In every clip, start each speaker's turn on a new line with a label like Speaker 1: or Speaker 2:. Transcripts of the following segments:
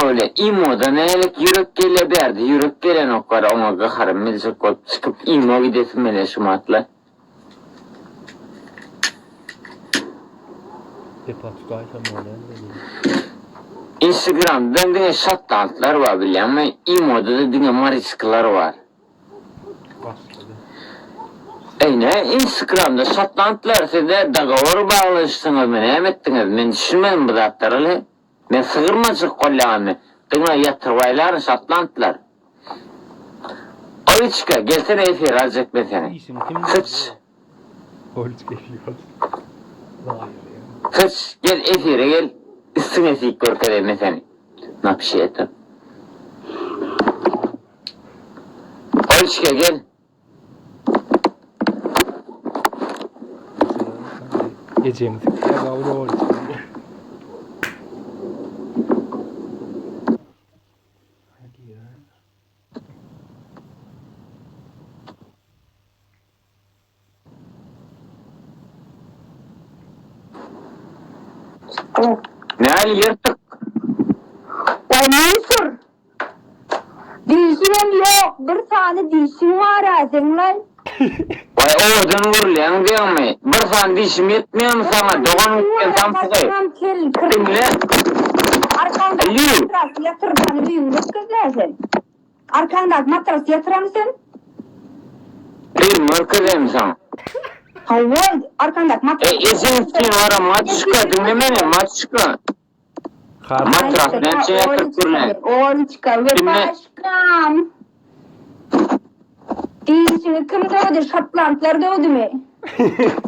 Speaker 1: bile imoda nälik ýürek gelýä bärde ýürek gelenok gara oňa gaharym geljek bolup çykyp imo gidesim gelýä şumatla.
Speaker 2: Depa tutaýsam bolýandyr diýdim.
Speaker 1: Instagramda diňe şotlandlar bar bilýäňmi imoda-da diňe marisklar bar.
Speaker 2: Başlady.
Speaker 1: Eý nä instagramda şotlandlar siz nä dogowor baglaşdyňyzmy näme etdiňiz men düşünmedim bu zatlara le men sygyrmajyk bolýanymy diňe ýatyrbaýlaryn şotlandlar Oliçka gelsene efire aljak men seni
Speaker 2: Işiň kim
Speaker 1: Syç
Speaker 2: Oliçka efir alsyn. Zaýalaýar.
Speaker 1: Syç gel efire gel üstüňe sik görkezeýin men seni Napşeta. Oliçka gel.
Speaker 2: Ejeňi sikýär gawur Oliçka.
Speaker 1: Näl ýyrtyk?
Speaker 3: Waý müsür! Dişiňem ýok, bir sany dişiň bar-a seň-laý.
Speaker 1: Waý owadan gürleýäň diýeňmi? Bir sany dişim ýetmeýärmi saňa dogan gitgen samsygy? Diňle.
Speaker 3: Arkaňdaky matrasy ýatyrmany öýüňde ötkezýäň sen. Arkaňdaky matrasy ýatyramy sen?
Speaker 1: Öýümi görkezeýinmi saňa?
Speaker 3: Hawa, arkaňdaky matrasy.
Speaker 1: Eý ejeň üçin wara matuşka diňle meni matuşka. Matras näçe ýatyryp gürläň.
Speaker 3: Oliçka, Wepaşkam. Dişiňi kim döwdi, şotlandlar döwdümi?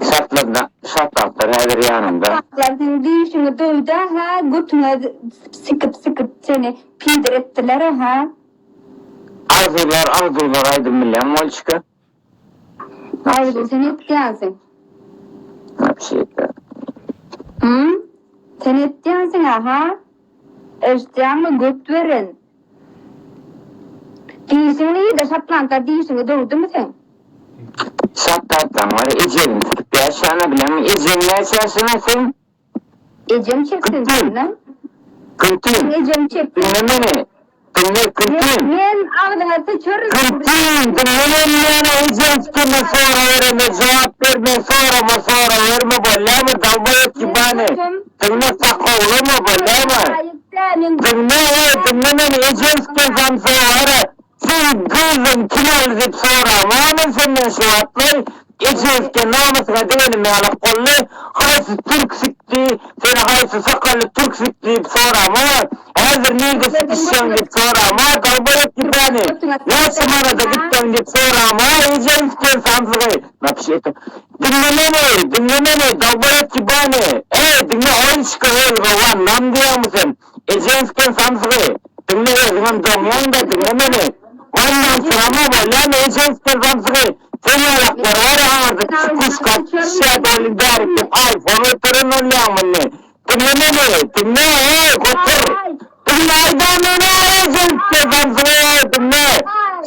Speaker 1: Şotlandlar, şotlandlar häzir ýanymda.
Speaker 3: Şotlandlar seniň dişiňi döwdä hä, götüňe sikip-sikip seni pidir etdiler-ä hä?
Speaker 1: Arzuwlar, arzuwlar aýdym bilýäňmi Oliçka?
Speaker 3: Arzuw sen etýänsiň.
Speaker 1: Wapşe-da.
Speaker 3: Hum? Sen etýänsiň-ä ha? Eşitýäňmi göt beren? Dişiň nirde şatlantlar dişiňi döwdümi seň?
Speaker 1: Şatlatlaň bar ejegiňi sikip ýaşana bileňmi ejeň näçe ýaşyna seň?
Speaker 3: Ejem çeksin senden.
Speaker 1: Kyntin.
Speaker 3: Ejem çeksin.
Speaker 1: Diňle meni. Diňle Kyntin.
Speaker 3: Men agzyňa syçaryn.
Speaker 1: Kyntin diňle meni ýöne ejeň sikende soraberende jogap berme sorama soraberme bolýamy dalbaýok ýibany. Diňle sakawlama bolýamy. Diňle eý diňle meni ejeň siken samsygy bara Sen gyzyň kim aldy diýip sorama men senden şu wagtlar ejeňki namysyňa degenim ýalak boldy haýsy türk sikdi seni haýsy sakally türk sikdi diýip sorama häzir nirde sikişýäň diýip sorama dalbaýok ýibany näçe manada gitdiň diýip sorama ejeň siken samsygy napişet diňle meni diňle meni dalbaýok ýibany eý diňle oýunçyka olga wan nam diýýäňmi sen Ejeň siken samsygy. Diňle özüňem doňýaňda diňle meni. Ondan sorama bolýamy ejeň siken samsygy. Sen ýalaklar bar aňyrda psihuşka pişşä doly bärik diýip aýfon göteren bolýaň indi. Diňle meni diňle eý gotur. Diňle aýdan meni ejeň siken samsygy eý diňle.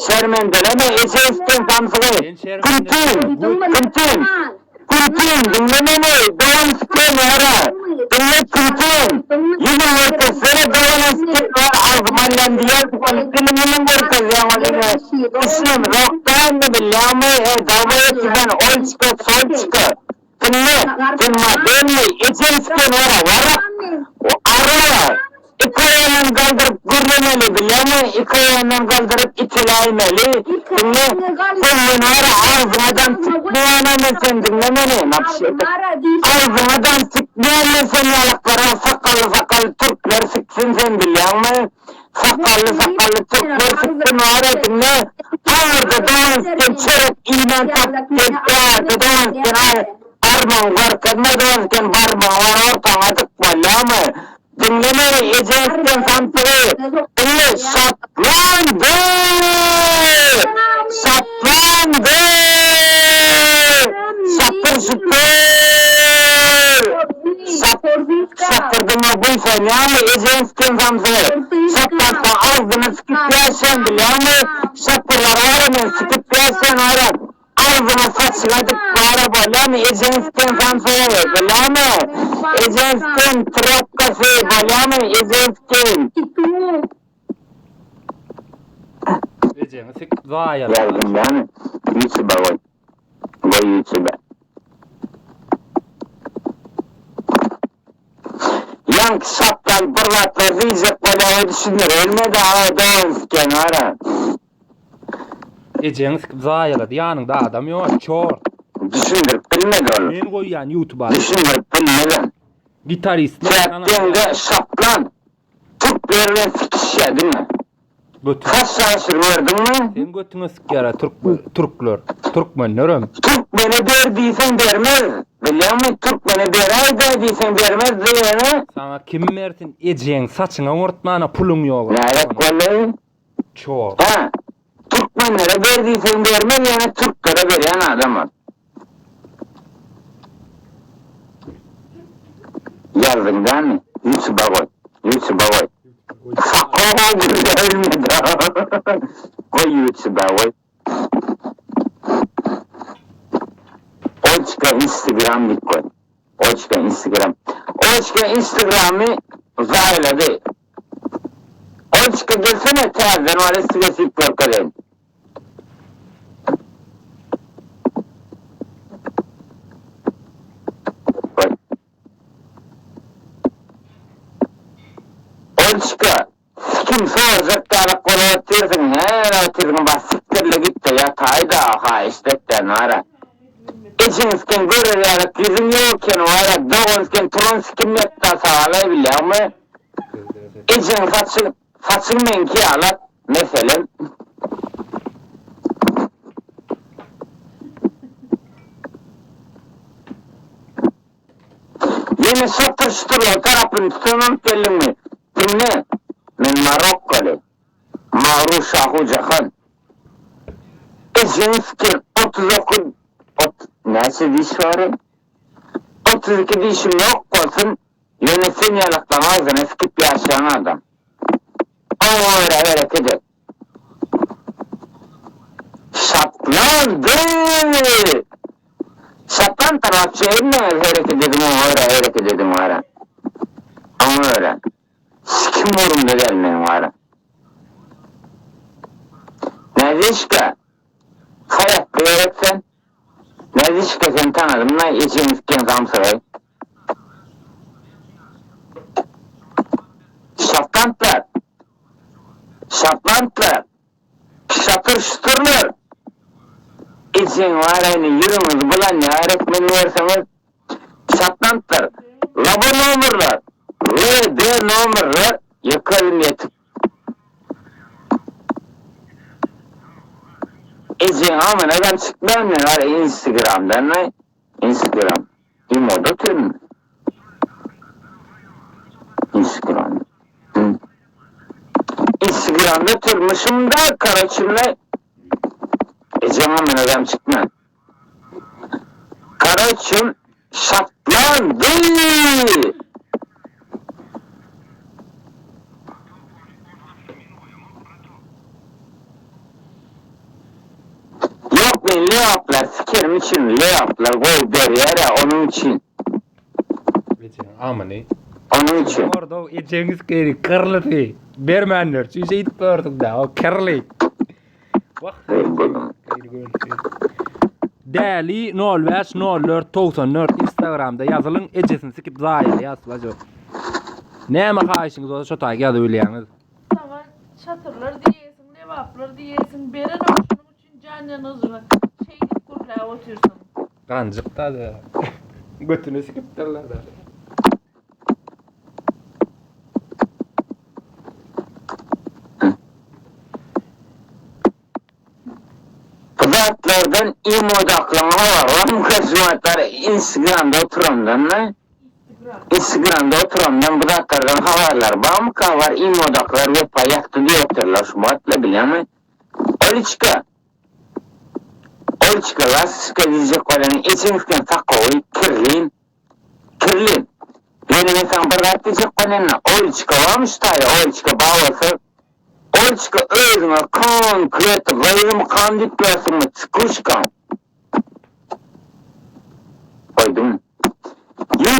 Speaker 1: Şermendeleme ejeň siken samsygy. Kyntin kyntin. Kürtün, diňle meni, dogan siken ýara, diňle Kürtün, ýüzüň görkezsene doganyň siken ýara agzym alýan diýýärsiň ony diliň bilen görkezýäň ol ine düşünemzok dälmi bilýäňmi e daway etýän olçka solçka diňle sen modelmi ejeň siken ýara warak araba Iki aýagyndan galdyryp gürlemeli bilýäňmi, iki aýagyndan galdyryp iteläýmeli, diňle, sen meni wara agzyňadan sikmeýänem men sen diňle meni, napşe-de, agzyňadan sikmeýän men sen ýalaklara sakally sakally türkler siksin sen bilýäňmi, sakally sakally türkler siksin wara diňle, aňyrda dogan siken çörek iýmän tapyp gelip bärde dogan siken armaňy görkezme dogan siken barmagyňy wara ortaňa dyk bolýamy, Diňle meni ejeň siken samsygy diňle şatlandy şatlandy şatyr şutur şat şatyrdyňa buýsanýaňmy ejeň siken samsygy şatlansaň agzyny sikip ýaşaýan bilýäňmi şatyrlar bara men sikip ýaşaýan bara. Agzyňa saçyňa dik bara bolýamy ejeň siken samsygy bolýamy ejeň siken trýapkasy bolýamy ejeň siken.
Speaker 2: Ejeňi sik zaýala.
Speaker 1: Ýazdyň dämi ýutuba goý goý ýutuba. Ýaňky şapkal bir zatlar diýjek bolýar düşündir ölmedi aga dogan siken bara.
Speaker 2: Ejeňi sikip zaýalady ýanyňda adam ýok çor.
Speaker 1: Düşündirip bilmedi ol.
Speaker 2: Men goýýan ýutuba.
Speaker 1: Düşündirip bilmedi.
Speaker 2: Gitaristler
Speaker 1: Çäkdeňde şaplan türkler bilen sikişýär diňe.
Speaker 2: Götüň.
Speaker 1: Saç çaşyr gördüňmi?
Speaker 2: Seň götüňe sikýär türk türkler. Türkmenlerem.
Speaker 1: Türkmene ber diýseň bermez. Bilýäňmi türkmene beräýdä diýseň bermez diýene.
Speaker 2: Saňa kim bersin ejeň saçyňa gurtmana puluň ýok.
Speaker 1: Nälet boldy?
Speaker 2: Çor.
Speaker 1: Hä. Türkmenlere ber diýseň bermez ýöne türklere berýän adam ol. Ýazdyň dämi? Ýutuba goý. Ýutuba goý. Sakow güldi. Goý ýutuba goý. Oçka Instagram diýip goý. Oçka Instagram. Oçka Instagramy zaýalady. Oçka gelsene täzeden bar üstüne sip görkezeýin. Oçka sikim sorjak ýalak bolup otyrsyň hä otyrsyň bar sikdirle gitde ýataýda haýyşt etdän bara. Ejeň siken görer ýalak ýüzüň ýok eken bara dogan siken turan sikim ýatda sagalaý bilýäňmi. Ejeň saçy saçyň meňki ýalak meselem. Ýene şatyr şuturlar tarapyny tutanam geldiňmi? Diňle, men marokkaly. Magru Şahu Jahan. Ejeňi siker 39 ot näçe diş bary? 32 dişim ýok bolsun, ýöne sen ýalaklaň agzyna sikip ýaşaýan adam. Oňa görä hereket et. Şatlandy! Şatlan tarapçy hemmäňiz hereket ediň oňa görä hereket ediň bara. Oňa görä. Sikim umurumda däl meniň bara. Näzişka, haýatly gerek sen. Näzişka seni tanadym-la ejeňi siken samsygy. Şatlantlar! Şatlantlar! Şatyr-şuturlar! Ejeň bar indi ýüregiňizi bulanýar etmeli görseňiz. Şatlantlar! Laba nomerler! LD nomerler ýekelim ýetip. Ejeň amynadan çykmaýan men bar instagramdan instagram. Imoda otyryn. Instagram. Instagramda oturmuşum da karoçimle ejem amynadan çykman. Karoçim şatlandy. Ýok men leaplar sikerim üçin leaplar gowy berýärä onuň üçin.
Speaker 2: Ejeň amyny.
Speaker 1: Onuň üçin.
Speaker 2: Orda ejeňiz geri kyrlysy. Bermänler. Çüýşe itip gördüm da. O kirli. Wah. Däli 05 04 94 Instagramda ýazylyň ejesini sikip zaýa ýazlajo. Näme haýyşyňyz bolsa şo taýy ýazyp bilýäňiz.
Speaker 4: Saňa çatyrlar diýesiň, lebaplar diýesiň, berenok şunuň üçin jan ýangyjyňa şeýdip gürläp otyrsyň.
Speaker 2: Ganjyk da götüni sikipdirler da.
Speaker 1: Bu zatlardan imodaklaň habary barmy köşümatlar instagramda oturandanmy? Instagramda oturandan bu zatlardan habarlary barmyka bar imodaklar wepa ýakdy diýip otyrlar şu wagtla bilýäňmi? Oliçka Oliçka lastoçka diýjek bolýan ejeň siken sakowy kirlin kirlin ýöne men saňa bir zat diýjek bolýan Oliçka barmy şu taýda Oliçka bar bolsa Oliçka özüňe konkret gyzmykam diýip ýörsüňmi çykuşkam.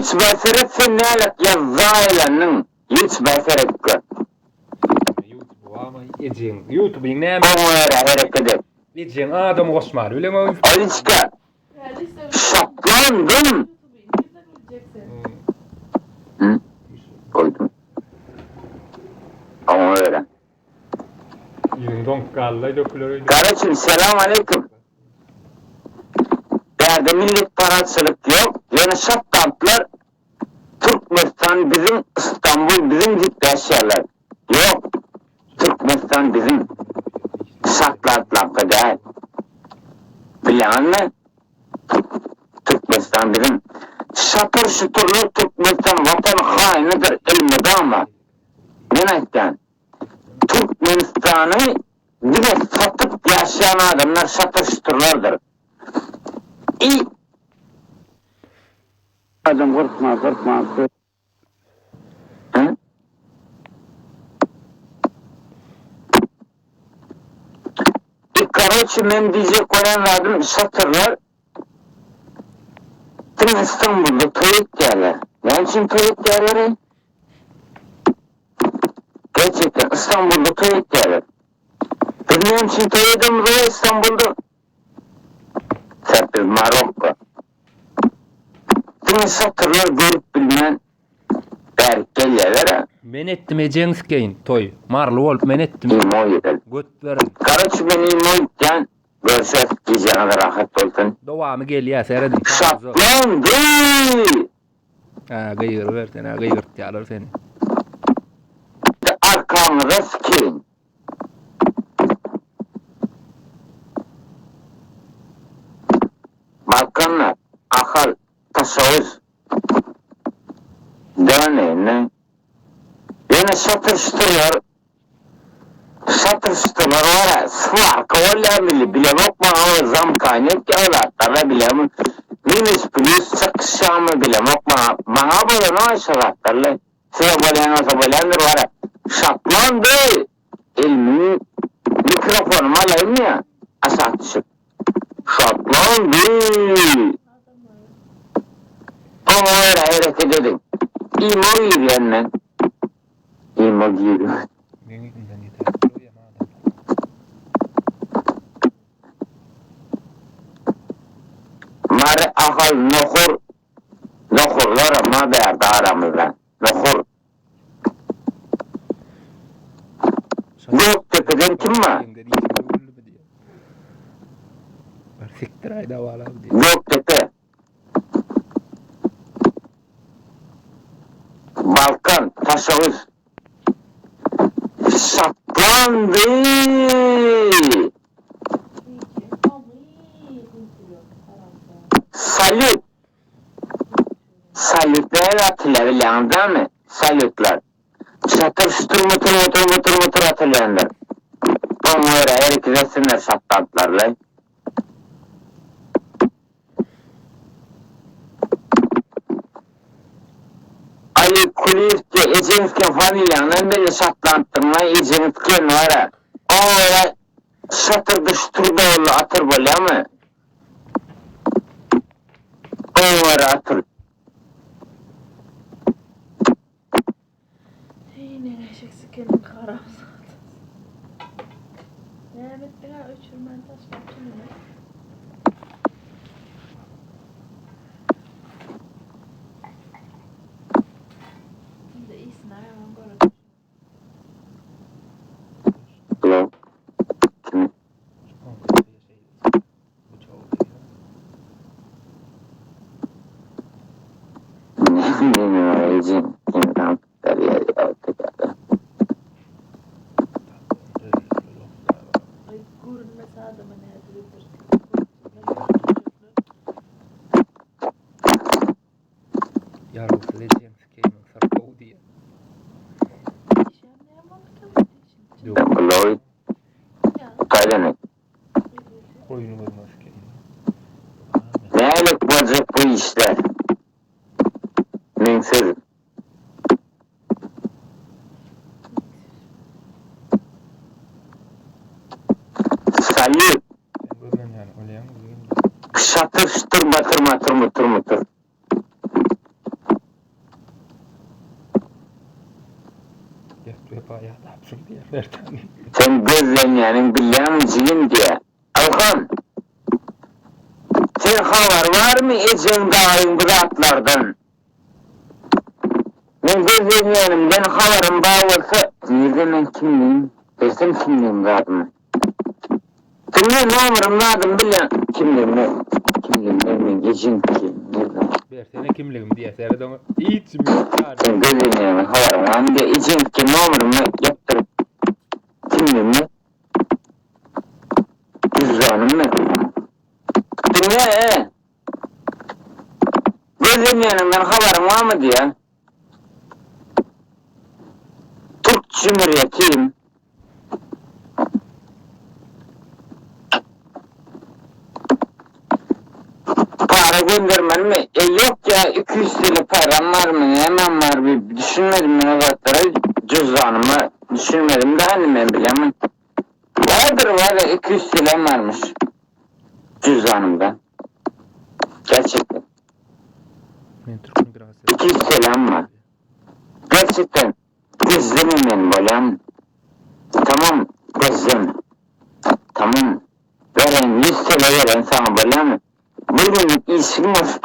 Speaker 1: Ýutuba seret sen nälek ýaz zaýalandyň Ýutuba seret gör.
Speaker 2: Ýutube barmy ejeň Ýutubyň näme
Speaker 1: Oňa görä hereket et.
Speaker 2: Ejeň adam goşmany bileňok.
Speaker 1: Aliçka şatlandym. Hı? Goýdum. Oňa görä.
Speaker 2: Ýüzüň doňup galdy döküler öýdüp.
Speaker 1: Garaçym selam aleýkum. Bärde milletparazçylyk ýok, ýöne şatlandlar Türkmenistan biziň, Istanbul biziň diýip bäşýärler. Ýok, Türkmenistan biziň. Şatlandlaňky däl. Bilýäňizmi? Türkmenistan biziň. Şatyr-şuturlar Türkmenistan watan haýynydyr elmydama. Men aýtýan. Türkmenistany diňe satyp ýaşaýan adamlar şatyr-şuturlardyr. I.
Speaker 5: Adam gorkma gorkma.
Speaker 1: Hı? I karoçi men diýjek bolýan zadym şatyrlar diňe İstanbulda toý etýärler. Näme üçin toý etýärler? Gerçekten İstanbulda toý etýärler. Biz näme üçin toý edemizok İstanbulda? Sebäp biz Marokko. Diňe şatyrlar görüp bilmän bärik gelýärler-ä.
Speaker 2: Men etdim ejeň sikeýin toý. Marly bolup men etdim.
Speaker 1: Imo ýedel.
Speaker 2: Göt beren.
Speaker 1: Karoçi men imo gitýän. Görşes gijäňiz rahat bolsun.
Speaker 2: Dowamy gelýä serediň.
Speaker 1: Şatlandy!
Speaker 2: Hä gygyryber sen hä gygyrtýalar seni.
Speaker 1: Arkaňyza sikeýin. Balkanlar, Ahal, Daşoguz. Däne indi. Ýöne şatyr-şuturlar Şatyr-şuturlar bar-a, swarka bolýar milli, bilemok maňa o zamkany etýär ol zatlar-a bilemok. Minus plýus çykyşýarmy bilemok maňa. Maňa bolanok şo zatlar-la. Size bolýan bolsa bolýandyr bar-a. Şatlandy! Elimi mikrofonymy alaýynmy ýa aşak düşüp. Şatlandy! Oňa görä hereket ediň. Imo girýän men. Imo girýän.
Speaker 2: Meň ýüzümden ýetäp durýan adamlar.
Speaker 1: Mary Ahal Nohur Nohurlaram ma bärde aramyzda. Nohur. Gökdepeden kim bar? Gökdepe. Balkan, Daşoguz. Şatlandy! Salýut! Salýut näme atylýar bilýäňiz dämi? Salýutlar. Şatyr şutur mutur mutur mutur mutur atylýandyr. Oňa görä hereket etsinler şatlandlarlaý. Aly Kulyýew diýe ejeňiz kim familiýaňdan belli şatlanddyňlaý ejeňiz kim bara. Oňa görä şatyrdy şutur doly atyr bolýamy? Oňa görä atyr.
Speaker 4: Heý neň eşek sikeniň haramzada. Näme etdiň-ä öçürmän taşlap tümüni. Indi iyisini aýagam göreli.
Speaker 1: Alo. Kimi?
Speaker 4: Ay görünmese adama nädip öldürsin.
Speaker 2: Ýaragsyz ejeň sikeýin syrkaw diýýär.
Speaker 4: Dişem näme bolupdyr?
Speaker 2: Ýok. Goýuny gözüne sikeýin.
Speaker 1: Nälik boljak bu işler? Meň sözüm. Salýut. Şatyr şutur batyr matyr mutur mutur.
Speaker 2: Wepa ýadapsyň diýýär Merdany.
Speaker 1: Sen gözlenýäniň bilýäňmi jigim diýýä. Aýhan! Sen habar barmy ejeň daýyň bu zatlardan? Men gözlenýänimden habarym bar bolsa nirde men kimligim bersem kimligim zadymy. Diňle nomerim zadymy bilýän kimligimi kimligimi men ejeň kim nirde.
Speaker 2: Bersene kimligimi diýýär seret oňa hiç kim ýok ýaly.
Speaker 1: Sen gözlenýäniň habaryň barmy diýýä ejeňki nomerimi ýapdyryp kimligimi cüzdanymmy diňle. Gözlenýäniňden habaryň barmy diýýä. Türk Cumhuriyeti Para göndermelimi? E ýok ýa 200 TL param barmy nämem bar bir düşünmedim men o zatlara cüzdanyma düşünmedim de indi men bilemem. Bardyr bar 200 TL'm barmyş cüzdanymda. Gerçekten.
Speaker 2: Men türk migrasiýasy.
Speaker 1: 200 TL'm bar. Gerçekten gözleme men bolýamy? Tamam gözleme. Tamam. Beren 100 TL beren saňa bolýamy? Bir günlük işim bolsun.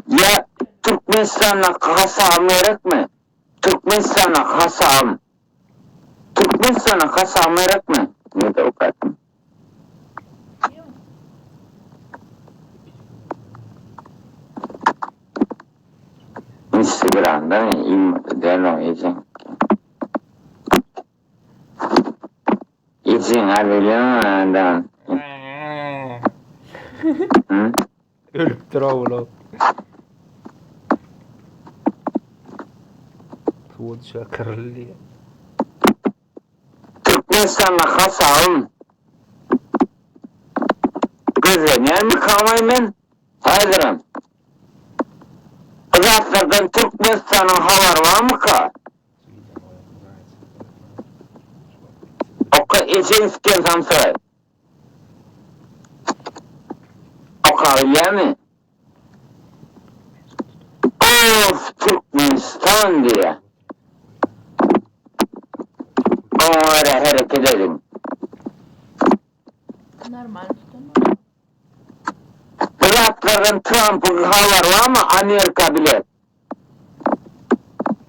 Speaker 1: Ýa Türkmenistandaky hasabym gerekmi? Türkmenistandaky hasabym. Türkmenistana hasabym gerekmi? Nirde okatdym? Instagramda imo-da däl o ejeň. Ejeň alýan adam. Hı?
Speaker 2: Ölüpdir ogul. Suwa düşer kyryldy diýýär.
Speaker 1: Türkmenistanda hasabym gözlenýärmi kamay men häzirem. Bu zatlardan Türkmenistanyň habary barmyka? Oka ejeň siken samsygy. Oka bilýämi? Of Türkmenistan diýýä. Oňa görä hereket ediň.
Speaker 4: Normal tutanok.
Speaker 1: Bu zatlardan Trampyň habary barmy Amerika bilet.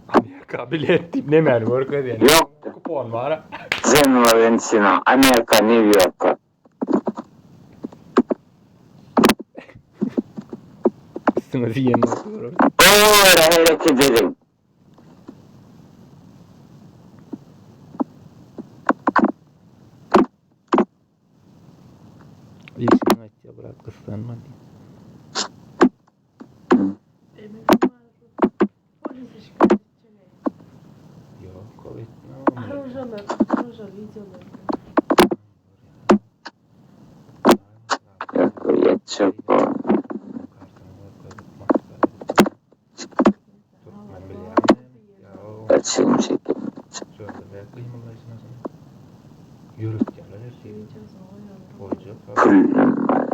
Speaker 2: Amerika bilet diýip nemäni görkezýän?
Speaker 1: Ýok.
Speaker 2: Kupon bar.
Speaker 1: Zen Walentina Amerika New Yorka.
Speaker 2: Üstüňe diýen bolsa görersiň.
Speaker 1: Oňa görä hereket ediň.
Speaker 2: Işiňi aýtýa brat gyssanma diýip. Ýok, ol etme.
Speaker 4: Arujalar, aruja videolar.
Speaker 1: Ýok, ýetjek bu. Açayım çekeyim. Pulum bar.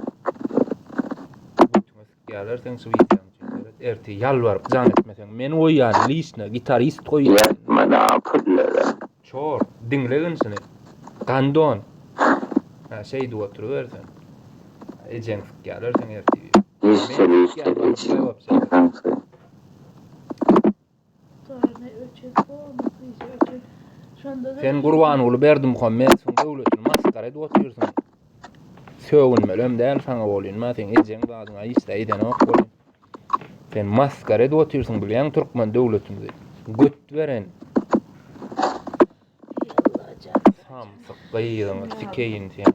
Speaker 2: Gälerseň şu wideony üçin seret. Erte ýalbaryp jan etmeseň men goýýan liçno gitarist goýýan.
Speaker 1: Ýatma da pullara.
Speaker 2: Çor, diňlegin şuny. Gandon. Ha şeýdip oturyber sen. Ejeň sykýarlar sen ertir.
Speaker 1: Ýüz TL 100 TL ejeň.
Speaker 2: Sen Gurbanguly Berdimuhamedowyň döwletini masgara edip otyrsyň. Sögünmelem däl saňa bolýan, ma seň ejeň zadyňa hiç zat edenok bolýan. Sen masgara edip otyrsyň bilýäň türkmen döwletimizi. Göt beren. Samsyk gyzyňy sikeýin sen.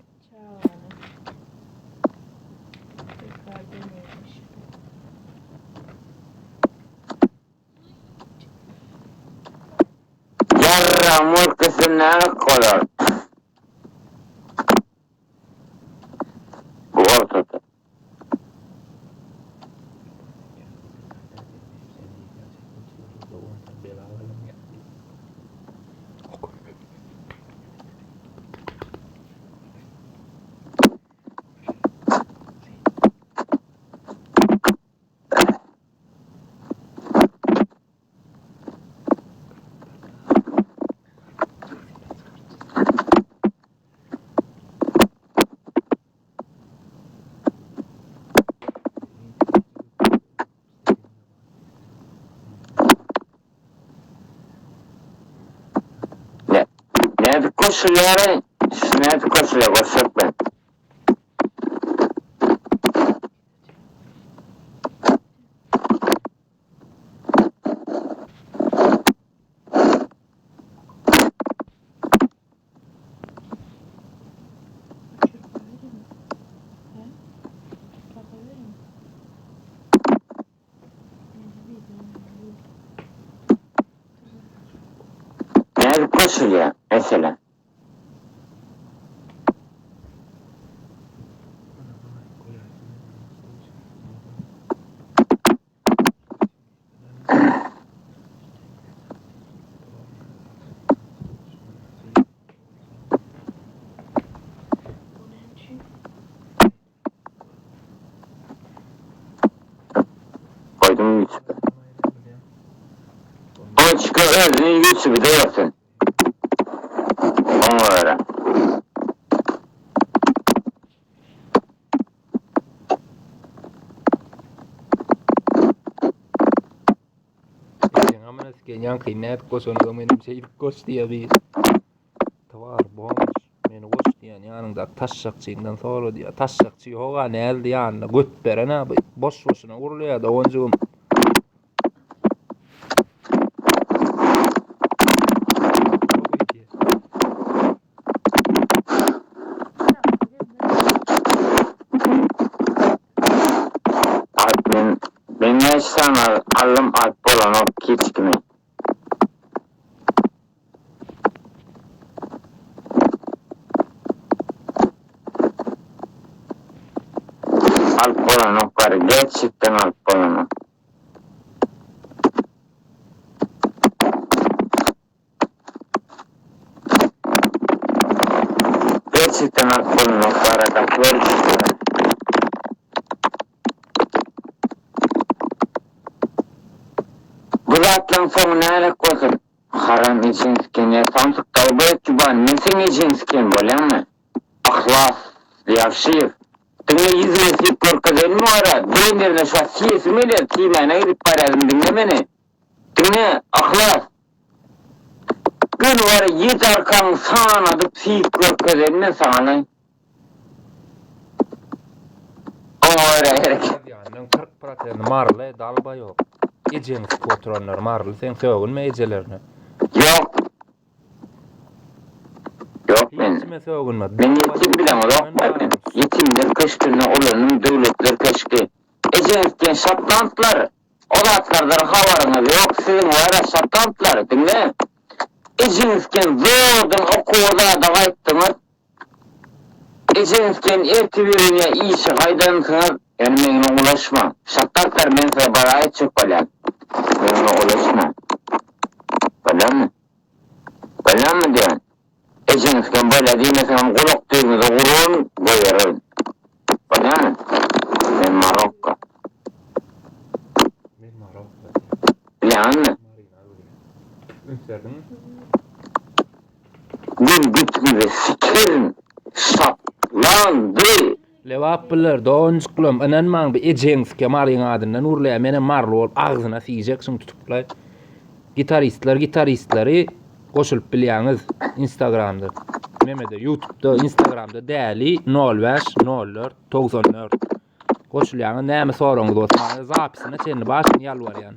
Speaker 1: Yarram ülkesi nälik bolar? Bu ortada. goşulýar? Şu nädip goşulýar goşjak men. Nädip goşulýar meselem? Goýdum YouTube. Goçka özüni YouTube'da görsün. Oňa göre.
Speaker 2: Ejeň amana siken ýaňky nädip goşanyňda menem şeýdip goş diýýär gyz. Towar bomž meni goş diýýän ýanyňdaky taşşakçyňdan sora diýýär. Taşşakçy ýoga näl ýanynda göt beren a bu boş boşuna urulýar doganjygym.
Speaker 1: Alp men men näçe sany aldym alp bolanok hiç kimi. Alyp bolanok bary gerçekten alyp bolanok. Gerçekten alyp bolanok bara gaty görüşürüz. Bu zatlaryň soňy närek bolsun? Haram ejeň siken ýa samsyk dalbaýok juban men seň ejeň siken bolýaňmy? Yhlas Ýagşyýew diňle ýüzüňe siýip görkezeýinmi wara duran ýerine şu wagt siýesim gelýär siýmäne gidip barýadym diňle meni diňle Yhlas göni wara ýedi arkaňy sanadyp siýip görkezeýin men saňa Oňa görä hereket.
Speaker 2: Ýazýanyň 40 prosenti maryly dalbaýok. Ejeňi sikip oturanlar maryly sen sögünme ejelerine.
Speaker 1: Ýok. Ýok men.
Speaker 2: Hiç kime sögünme.
Speaker 1: Men ýetim bileňizok men. Ýetimler köşgünde ulanym döwletler köşgi. Ejeňiz diýen şatlantlar. O zatlardan habaryňyz ýok siziň wara şatlantlar diňle. Ejeňiz diýen zordan okuwa zada gaýtdyňyz. Ejeňiz sen ertibirine işe gaýdansyňyz, ýöne meňle ulaşmaň. Şatdaklar men size bala aýtjak bolýan. Meňle ulaşmaň. Bolýarmy? Bolýarmy diýýän. Ejeňiz hem bolýa diýmeseňem gulak düýbüňize uraryn, goýbererin. Bolýarmy? Men Marokko.
Speaker 2: Men Marokko diýýän.
Speaker 1: Bilýäňizmi?
Speaker 2: Marina öwrýär. Üns berdiňmi?
Speaker 1: Men götüňize sikerin şaplandy.
Speaker 2: Lebaplylar doganjyklarym ynanmaň bu ejeňsike maryň adyndan urlaýar menem maryly bolup agzyna siýjek şuny tutuplaý gitaristler gitaristlary goşulyp bilýäňiz instagramda nemede ýutubda instagramda däli nol bäş nol dört 94 goşulýaňyz näme soragyňyz bolsa maňa zapisine çenli bar şuny ýalbarýan.